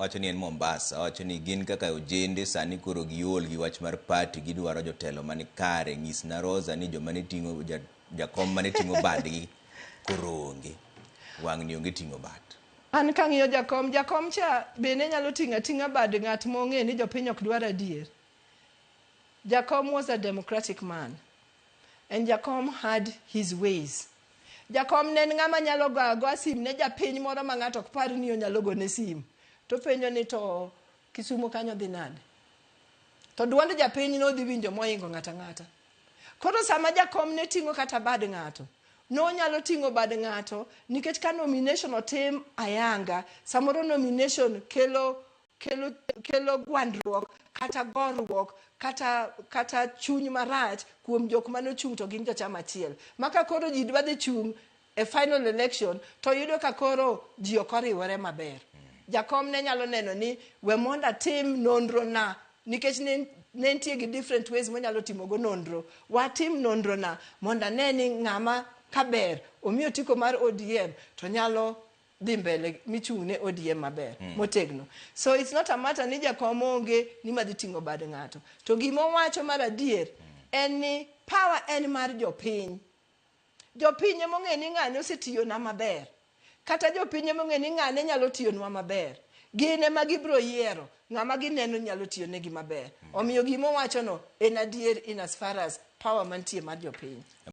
Owacho ni en Mombasa. Owacho ni gin kaka ojende sani koro giol gi wach mar party, gidwaro jotelo mani kare. Nyisna Rosa ni joma ne ting'o jakom mane ting'o badgi koro onge. Wang'ni onge ting'o bat. An kang'iyo jakom, jakom cha be ne nyalo ting'o ating'a bad ng'at mong'e ni jopiny ok dwar adier. Jakom was a democratic man. And Jakom had his ways. Jakom ne en ng'ama nyalo go agoa sim ne japiny moro ma ng'ato ok par ni onyalo gone sim. To penjo ni to Kisumo kanyo dhi nade? To duond japiny nodhi winjo moingo ng'ato ang'ata. Koro sama jakom ne ting'o kata bad ng'ato, nonyalo ting'o bad ng'ato nikech ka nomination otim ayanga, samoro nomination kelo kelo kelo gwandruok kata goruok kata chuny marach kuom jok mane ochung' to gin jochama achiel. Ma ka koro ji dwa dhi chung' e final election to yudo ka koro ji ok oriwore maber. Jakom ne nyalo neno ni we mondo atim nonro na nikech ne nitie gi different ways monyalo timogo nonro. Watim nonro na mondo ane ni ng'ama kaber omi otiko mar ODM to nyalo dhi mbele michung' ne ODM maber motegno. So it's not a matter ni jakom onge ni madhi ting'o bad ng'ato. To gima owacho mar adier en ni power en mar jopiny. Jopiny emong'e ni ng'ane osetiyona maber. Kata jopiny emong'e ni ng'ane nyalo tiyonwa maber. Gin ema gibiro yiero ng'ama gineno nyalo tiyonegi maber. Omiyo gima owachono en adier in as far as power mantie mar jopiny.